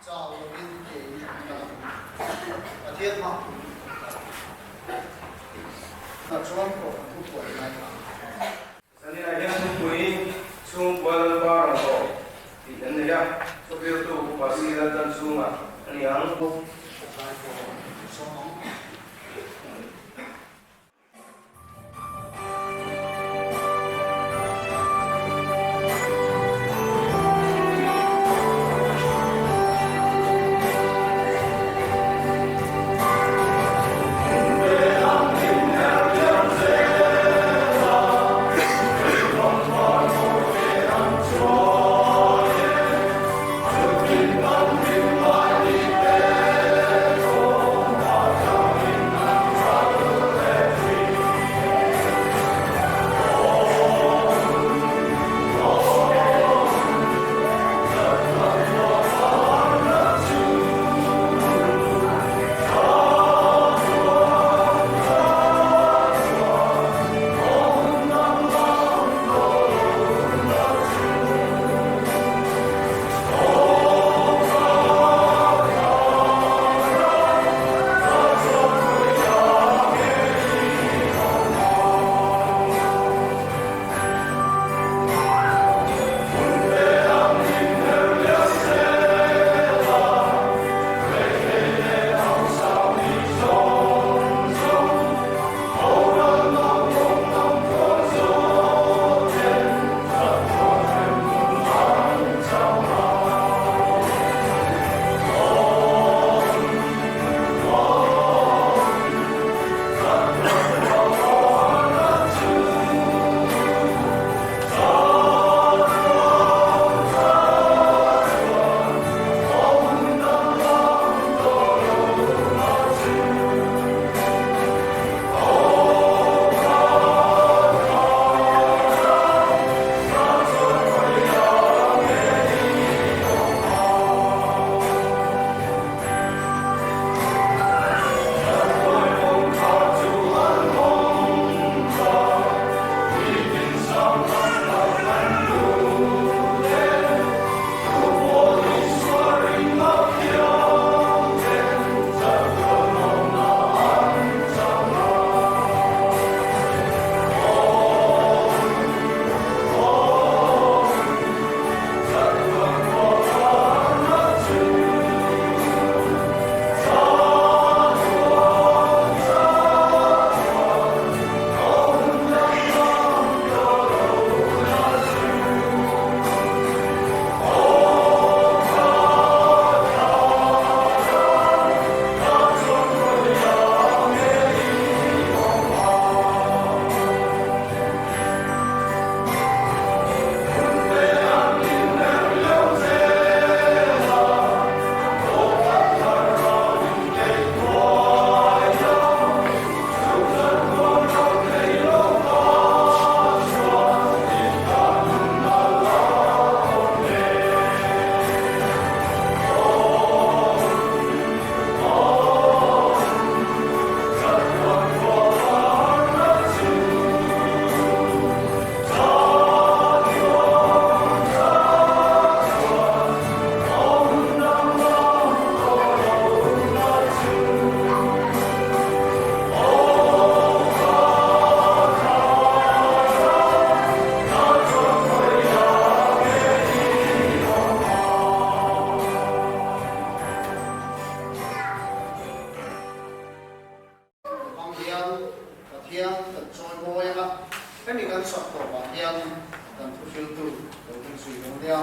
Chau lovin ke in kan kal ang. Pathian hmah turin kan kal ang. Tah chuan Kohhran thupuan i ngaithla ang. Zaninah hian thupui chhungkua Lalpa rawn tawh tih kan nei a, thuhriltu Upa Si Laltan chhungah a ni ang. Zaipawl sawm ang. Hmang hian Pathian kan chawi mawi ang a, hemi kan sak tawpah hian kan thuhriltu lo ding zui dawn nia.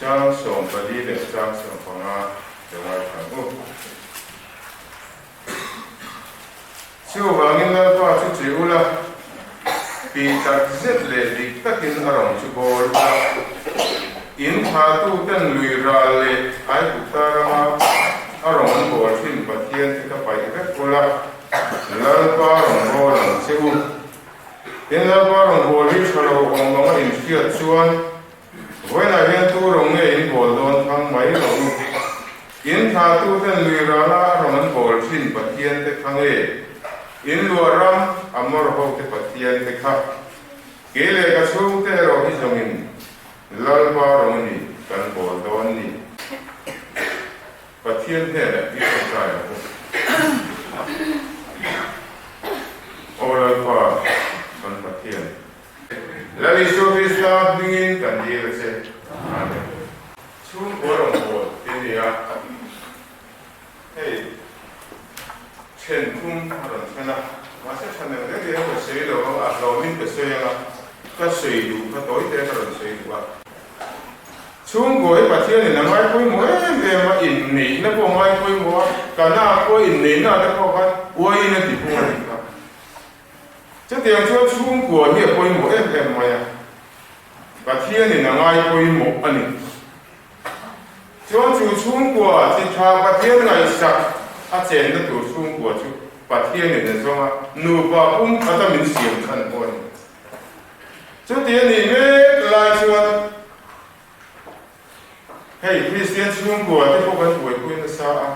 Chang 14 leh chang 15 lo ngaithla ang u. Chuvangin Lalpa chu che ula, tih tak zet leh dik takin a rawn chu bawl a. In thlahtu ten lui ral leh Aigupta rama a rawn an bawl thin Pathian te ka paih vek ula, Lalpa rawn bawl ang che u. Tin, Lalpa rawn bawl hi tha lo awm anga inhriat chuan Vawiinah hian tu rawng nge in bawl dawn thang mai rawh u. In thlahtu ten lui rala a rawn an bawl thin Pathian te kha nge? In luah ram Amor ho te Pathian te kha? Kei leh ka chhungte erawh hi zawngin Lalpa rawng a ni kan bawl dawn ni. Pathian hnenah i tawngtai ang u. Aw Lalpa kan Pathian. Lal Isua Krista hmingin kan dil a che. Amen. Chhungkua rawngbâwl ti a ni a, hei then thum a rawn then a, mahse than ang reng reng ka sawi lo ang a, hlawmin ka sawi ang a, ka sawi duh kha tawi te ka rawn sawi duh a. Chhungkua hi Pathianin a ngai pawimawh em em a, inneihna pawh a ngai pawimawh a, kana pawh inneihna te pawh khan uaiin a ti pung a nih kha. Chutiang chuan chhungkua hi a pawimawh em em mai a, Pathianin a ngai pawimawh a ni. Chuan chu chhungkua chi tha Pathian ngaihsak a chenna tur chhungkua chu Pathianin a zawng a, nupa pum khata min siam chhan pawh a ni. Chuti a nih mek lai chuan hei Kristian chhungkua te pawh kan buaipui nasa a,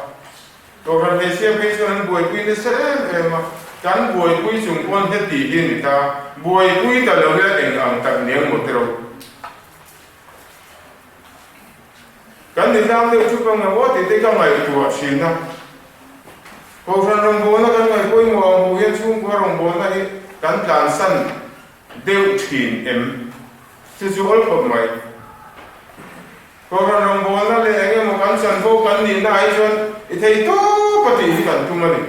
Kohhran hmeichhia phei chuan an buaipui nasa em em a, kan buaipui chung pawn heti hi a ni ta, buaipui ta lo ila eng ang tak niang maw tiro. Kan ni tlang deuh chu ka ngaih aw tih te ka ngaihtuah thin a, Kohhran rawngbawlna kan ngaihpawimawh ang hmuh hian chhungkua rawngbawlna hi kan tlansan deuh thin em? Chu chu awl khawp mai. Kohhran rawngbawlna leh eng emaw kan chanvo kan nihna ah hi chuan i thei tawp a tih hi kan tum a ni.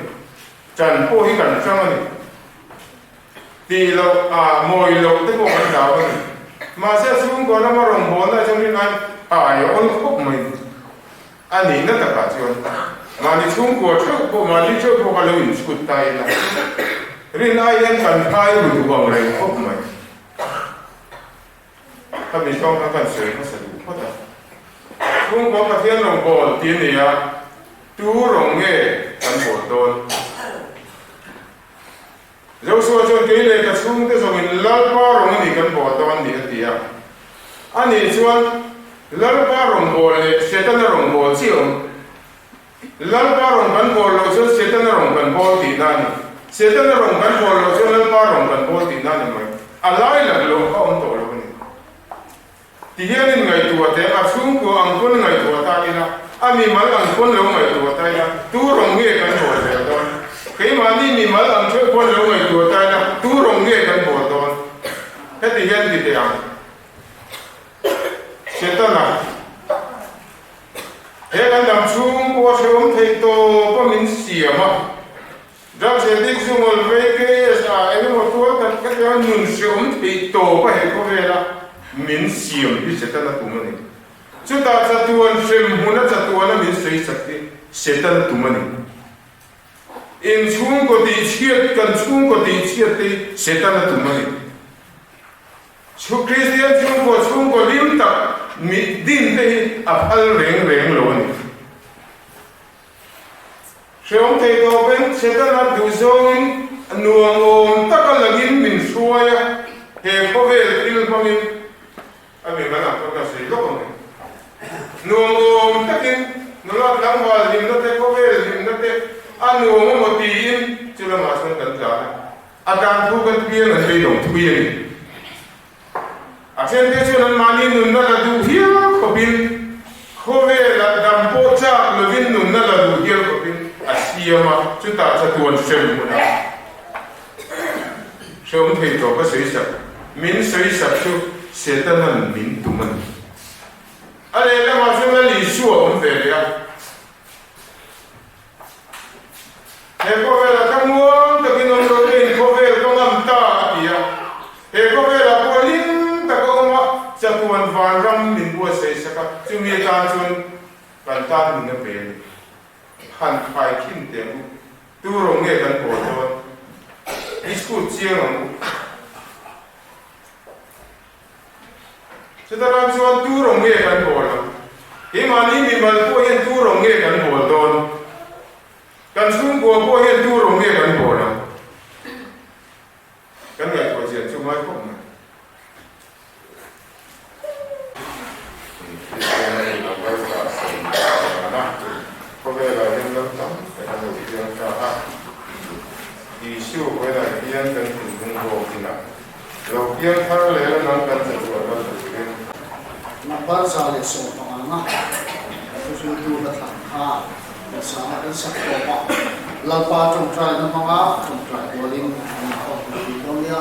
Chan pawh hi kan hrang a ni. Tih loh ah mawi loh te pawh kan hlau a ni. Mahse a chhungkaw lama rawngbawlna ah chuan rinai ai a awl khawp mai a nihna takah chuan mahni chhungkua theuh pawh mahni theuh pawh kha lo inchhut ta ila rinai hian kan phai ru duh ang reng khawp mai. Ka mi tawng kha kan sawi hmasa duh phawt a. Chhungkaw Pathian rawn bawl ti a ni a, tu rawn nge kan bawl dawn? Joshua chuan kei leh ka chhungte zawngin Lalpa rawn a ni kan bawl dawn ni a ti a. Ani chuan Lalpa rawn bawl leh Setana rawn bawl chiah awm. Lalpa rawn kan bawl loh chuan Setana rawn kan bawl tihna a ni. Setana rawn kan bawl loh chuan Lalpa rawn kan bawl tihna a ni mai. A lai lak loh kha awm tawh lo a ni. Ti hian in ngaihtuah teh, a chhungkua ang pawn ngaihtuah ta ila, a mimal ang pawn lo ngaihtuah ta ila, tu rawn nge kan bawl zel dawn? Keimahni mimal ang theuh pawn lo ngaihtuah ta ila, tu rawn nge kan bawl dawn? Heti hian ti teh ang. Setana. He kan dam chhung pawh a hrehawm theih tawp a min siam a, drugs addict zungawl vei KS ah eng emaw tual tak tak anga nun hrehawm theih tawp a he khawvel a min siam hi Setana tum a ni. Chutah chatuan hrem hmun a chatuan a min sawi sak hi Setana tum a ni. In chhungkaw tihchhiat kan chhungkaw tihchhiat te hi Setana tum a ni. Chu Kristian chhungkaw chhungkaw hlim tak mi din te hi a phal reng reng lo a ni. Hrehawm thei tawpin Setana duhzawngin nuamawm taka langin min hruai a, he khawvel thil hmangin a mi man ang pawn ka sawi lawk ang e. Nuamawm takin nula tlangval hlimna te khawvel hlimna te a nuam emaw tiin chu lamah chuan kan tlan a. A tan thu kan piang an beidawng thui a ni. A thente chuan anmahni nunna la duh hial khawpin, khawvelah dam pawh chak lovin nunna la duh hial khawpin a siam a, chutah chatuan hrem hmunah hrehawm thei tawp a sawi sak. Min sawi sak chu Setana'n min tum a ni. A lehlamah chuan Lal Isua a awm ve leh a. He khawvelah ka muang takin awm lo te in khawvel ka ngam ta a ti a. He khawvelah pawh hlim tak a awm a. Chatuan vanram min buatsaih sak a, chumi atan chuan kan tan nun a pe a ni. Han khai khin teh ang u. Tu rawng nge kan bawl dawn? I chhut chiang ang u. Chuta lam chuan tu rawng nge kan bawl ang? Keimahni mimal pawh hian tu rawng nge kan bawl dawn? Kan chhungkua pawh hian tu rawng nge kan bawl ang? Kan ngaihtuah chian chu ngai khawp mai. Kristian a nih loh kalsa sawi dan a, khawvelah hian lam tam tak an lo piang ta a. Isu vawilah hian kan thinlung bawkin a lo piang thar leh la nang kan chatuah ral turin. Number 115 na thuhriltu la thlan kha kan sanga kan sak tawp a, Lalpa tawngtaina hmanga tawngtai rualin an inkhawm hmu thin dawn nia.